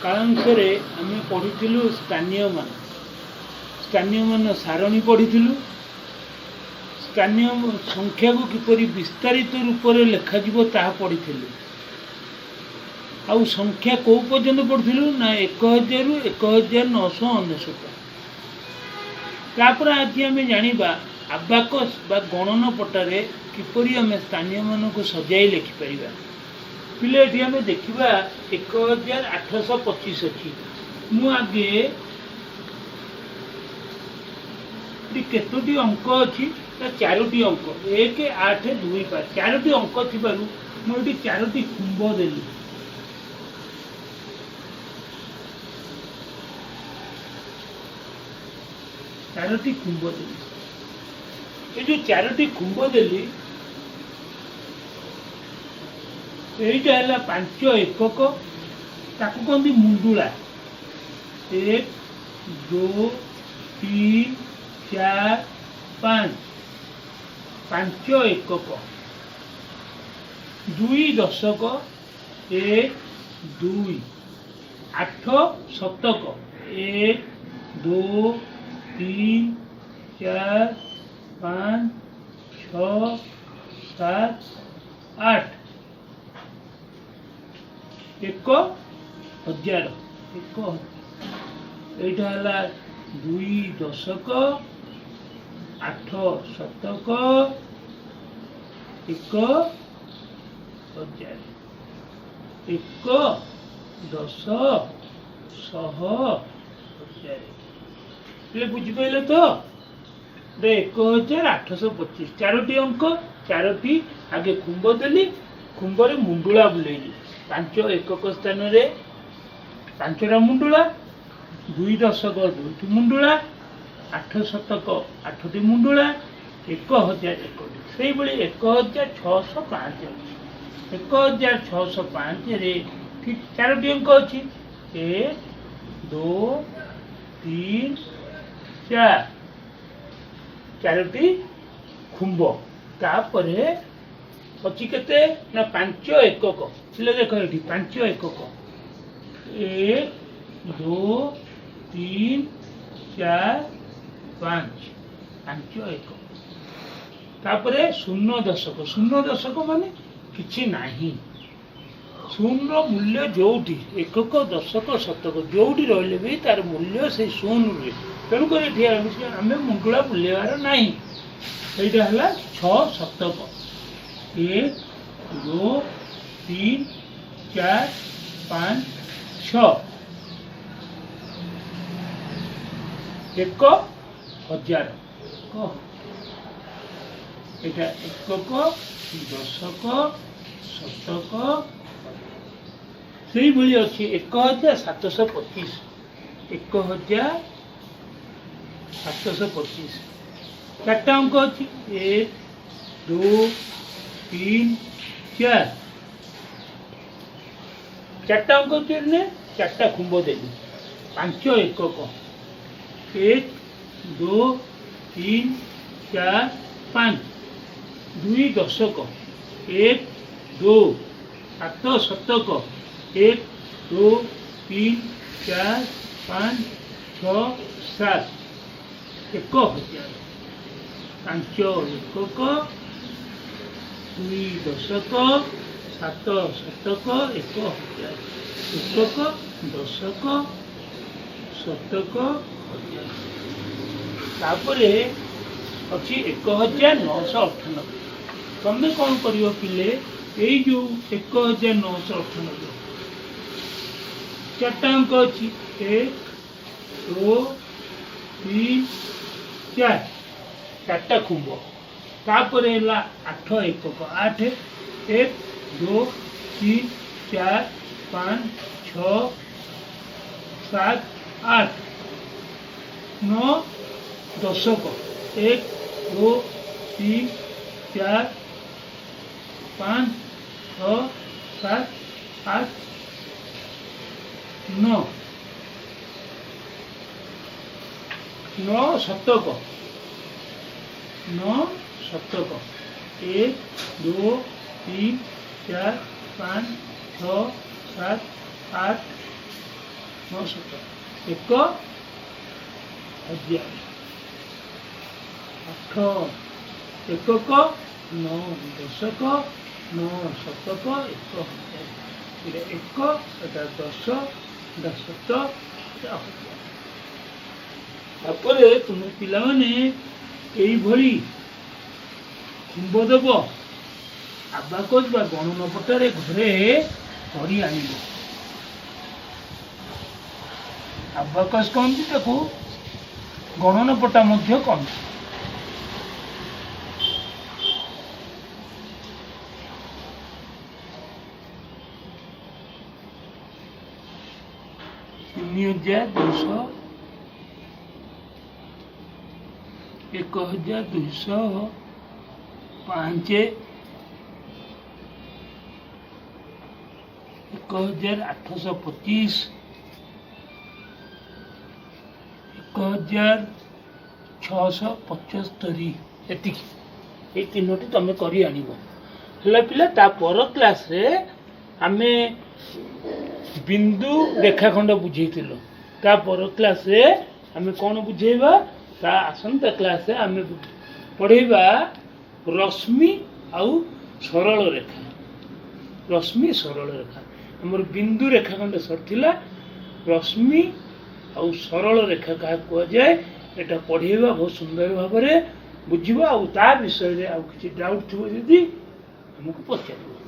କାଳାଂଶରେ ଆମେ ପଢ଼ିଥିଲୁ ସ୍ଥାନୀୟ ମାନ, ସ୍ଥାନୀୟ ମାନ ସାରଣୀ ପଢ଼ିଥିଲୁ। ସ୍ଥାନୀୟ ସଂଖ୍ୟାକୁ କିପରି ବିସ୍ତାରିତ ରୂପରେ ଲେଖାଯିବ ତାହା ପଢ଼ିଥିଲୁ। ଆଉ ସଂଖ୍ୟା କେଉଁ ପର୍ଯ୍ୟନ୍ତ ପଢ଼ିଥିଲୁ ନା 1000ରୁ 1999। ତାପରେ ଆଜି ଆମେ ଜାଣିବା ଆବାକସ୍ ବା ଗଣନ ପଟାରେ କିପରି ଆମେ ସ୍ଥାନୀୟ ମାନଙ୍କୁ ସଜାଇ ଲେଖିପାରିବା। ପିଲେ, ଏଠି ଆମେ ଦେଖିବା 1825 ଅଛି। ମୁଁ ଆଗେ ଏଠି କେତୋଟି ଅଙ୍କ ଅଛି ନା ଚାରୋଟି ଅଙ୍କ, 1 8 2 5, ଚାରୋଟି ଅଙ୍କ ଥିବାରୁ ମୁଁ ଏଠି ଚାରୋଟି ଖୁମ୍ବ ଦେଲି। ଚାରୋଟି ଖୁମ୍ବ ଦେଲି। ଏ ଯୋଉ ଚାରୋଟି ଖୁମ୍ବ ଦେଲି, ଏଇଟା ହେଲା 5 ଏକକ, ତାକୁ କହନ୍ତି ମୁଣ୍ଡୁଳା। 1 2 3 4 5, 5 ଏକକ, 2 ଦଶକ, 1 2, 8 ଶତକ, 1 2 3 4 5 6 7 8, 1000, 1000। ଏଇଟା ହେଲା 2 ଦଶକ, 8 ଶତକ, 1000, 1 10 ଶହ ହଜାର। ହେଲେ ବୁଝିପାରିଲେ ତ? 1825, ଚାରୋଟି ଅଙ୍କ, ଚାରୋଟି ଆଗେ ଖୁମ୍ବ ଦେଲି, ଖୁମ୍ବରେ ମୁଣ୍ଡୁଳା ବୁଲେଇଲି। 5 ଏକକ ସ୍ଥାନରେ 5ଟା ମୁଣ୍ଡୁଳା, 2 ଦଶକ 2ଟି ମୁଣ୍ଡୁଳା, 8 ଶତକ 8ଟି ମୁଣ୍ଡୁଳା, 1000 ଏକଟି। ସେଇଭଳି 1605 ଅଛି। 1605ରେ ଠିକ୍ ଚାରୋଟି ଅଙ୍କ ଅଛି, 1 2 3 4, ଚାରୋଟି ଖୁମ୍ବ। ତାପରେ ଅଛି କେତେ ନା 5 ଏକକ। ହେଲେ ଦେଖ ଏଠି 5 ଏକକ, 1 2 3 4 5, 5 ଏକକ। ତାପରେ 0 ଦଶକ। 0 ଦଶକ ମାନେ କିଛି ନାହିଁ, ଶୂନର ମୂଲ୍ୟ ଯୋଉଠି ଏକକ ଦଶକ ଶତକ ଯୋଉଠି ରହିଲେ ବି ତାର ମୂଲ୍ୟ ସେଇ ଶୂନ ରୁହେ। ତେଣୁକରି ଏଠି ଆମେ ମୁଣ୍ଡୁଳା ବୁଲେଇବାର ନାହିଁ। ଏଇଟା ହେଲା 6 ଶତକ, 1 2 3 4 5 6, 1000। এটা ଏକକ ଦଶକ ଶତକ। ସେଇଭଳି ଅଛି 1725, 1725, ଚାରିଟା ଅଙ୍କ ଅଛି, 1 2 3 4, ଚାରିଟା ଅଙ୍କ ଅଛି, ଚାରିଟା ଖୁମ୍ବ ଦେଲି। 5 ଏକକ, 1 2 3 4 5, 2 ଦଶକ, 1 2, 7 ଶତକ, 1 2 3 4 5 6 7, 1000, 5 ଏକକ, 2 ଦଶକ, 7 ଶତକ, 1000, ଏକକ ଦଶକ ଶତକ ହଜାର। ତାପରେ ଅଛି 1998। ତମେ କ'ଣ କରିବ ପିଲେ, ଏଇ ଯୋଉ 1998, ଚାରିଟା ଅଙ୍କ ଅଛି, 1 2 3 4, ଚାରିଟା ଖୁମ୍ବ। ତାପରେ ହେଲା 8 ଏକକ, 8, 1 2 3 4 5 6 7 8, 9 ଦଶକ, 1 2 3 4 5 6 7 8 9, 9 ଶତକ, 9 ଶତକ, 1 2 3 4 5 6 7 8 9 ଶତ, 1000, 8 ଏକକ, 9 ଦଶକ, 9 ଶତକ, 1000। ଏଇଟା 1, ଏଟା 10, ଏଟା ଶତ, ଏଟା ହଜାର। ତାପରେ ତୁମେ ପିଲାମାନେ ଏଇଭଳି ଖୁମ୍ବ ଦେବ ଆବାକସ ବା ଗଣନ ପଟାରେ ଘରେ କରି ଆଣିବ। ଆବାକସ କହନ୍ତି ତାକୁ, ଗଣନ ପଟା ମଧ୍ୟ କହନ୍ତି। 3200, 1205, 1825, 1675, ଏତିକି। ଏଇ ତିନୋଟି ତମେ କରି ଆଣିବ। ହେଲା ପିଲା, ତା ପର କ୍ଲାସ୍ରେ ଆମେ ବିନ୍ଦୁ ରେଖାଖଣ୍ଡ ବୁଝେଇଥିଲୁ। ତା ପର କ୍ଲାସ୍ରେ ଆମେ କ'ଣ ବୁଝେଇବା? ତା ଆସନ୍ତା କ୍ଲାସ୍ରେ ଆମେ ପଢ଼େଇବା ରଶ୍ମି ଆଉ ସରଳ ରେଖା। ରଶ୍ମି ସରଳ ରେଖା। ଆମର ବିନ୍ଦୁ ରେଖାଖଣ୍ଡ ସରିଥିଲା। ରଶ୍ମି ଆଉ ସରଳ ରେଖା କାହାକୁ କୁହାଯାଏ, ଏଇଟା ପଢ଼େଇବା ବହୁତ ସୁନ୍ଦର ଭାବରେ ବୁଝିବ। ଆଉ ତା ବିଷୟରେ ଆଉ କିଛି ଡାଉଟ୍ ଥିବ ଯଦି ଆମକୁ ପଚାରିବ।